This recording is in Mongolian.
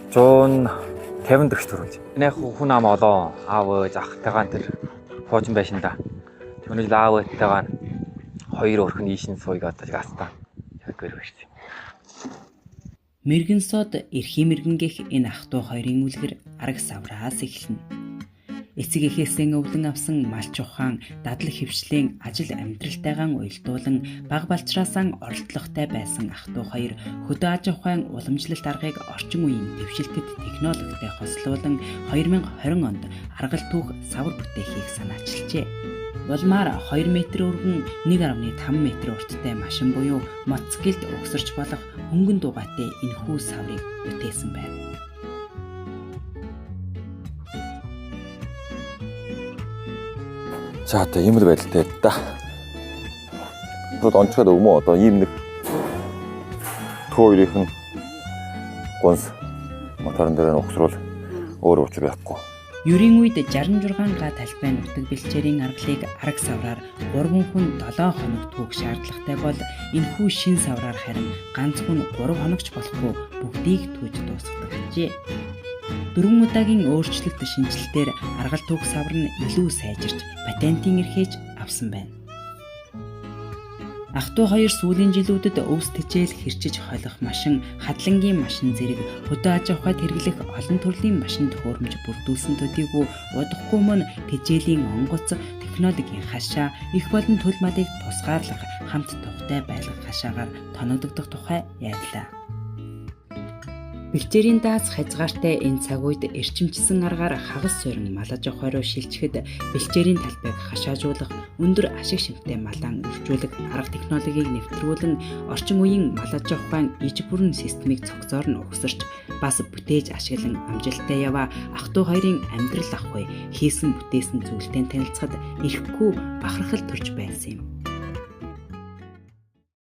154 төгрөг. Энэ хүн ам олон аав ээж ахтайгаа тэр хуучин байшин да. Түүнийг аав ээжтэйгээ хоёр өрхөн ийшин суугаад гастаа. Яг гэр барьсан. Мэргэн сод эрхийн мэргэн гэх энэ ах дүү хоёрын үлгэр арга савраас эхэлнэ. Эцэг эхээсээ өвлөн авсан малч ухаан, дадал хөвшлийн ажил амьдралтайгаан уялдуулан баг балчраасаа оролдлоготой байсан ах дүү хоёр хөдөө аж ахуйн уламжлалт аргыг орчин үеийн дэвшилтэт технологитой хослуулан 2020 онд аргал түүх савар бүтээхийг санаачилжээ. Улмаар 2 метр өргөн 1.5 метр урттай машин буюу мотоциклд угсарч болох хөнгөн дугуйтай энэхүү саврыг бүтээсэн байна. За одоо ийм л байдалтай да. Шууд онцгой өгмөө одоо ийм нэг төө хоёрын нь гонс моторон дээр нь угсруул өөр учир байхгүй. Ерийн үед 66 га талбай нутаг бэлчээрийн аргалыг арга савраар 3 хүн 7 хоног түүх шаардлагатай бол энэхүү шин савраар харин ганц хүн 3 хоногч болохгүй бүгдийг түүж дуусгадаг ажээ. Дөрвөн удаагийн өөрчлөлт шинжилэлтээр аргал түүх савар нь илүү сайжирч патентын эрхээж авсан байна. Ах トゥ хоёр сүүлийн жилүүдэд өвс тэжээл хэрчиж холих машин, хадлангийн машин зэрэг хөдөө аж ахуйд хэрэглэх олон төрлийн машин төхөөрөмж бүрдүүлсэн төдийгүй удахгүй мөн тэжээлийн онгоц, технологийн хашаа, их болон төл малыг тусгаарлах хамт тухтай байлгах хашаагаар тоноглогдох тухай ярьлаа. Бэлчээрийн даас хязгаартай энэ цаг үед эрчимжсэн аргаар хагас суурин мал аж ахуй руу шилжихэд бэлчээрийн талбайг хашаажуулах, өндөр ашиг шимтэй малаан үржүүлэх арга технологиг нэвтрүүлэн орчин үеийн мал аж ахуйн иж бүрэн системийг цогцоор нь угсарч бас бүтээж ашиглан амжилттай яваа ах トゥ хоёрын амьдрал ах бай хийсэн бүтээсэн зүйлтэй танилцахад ирэхгүй бахархал төрж байсан юм.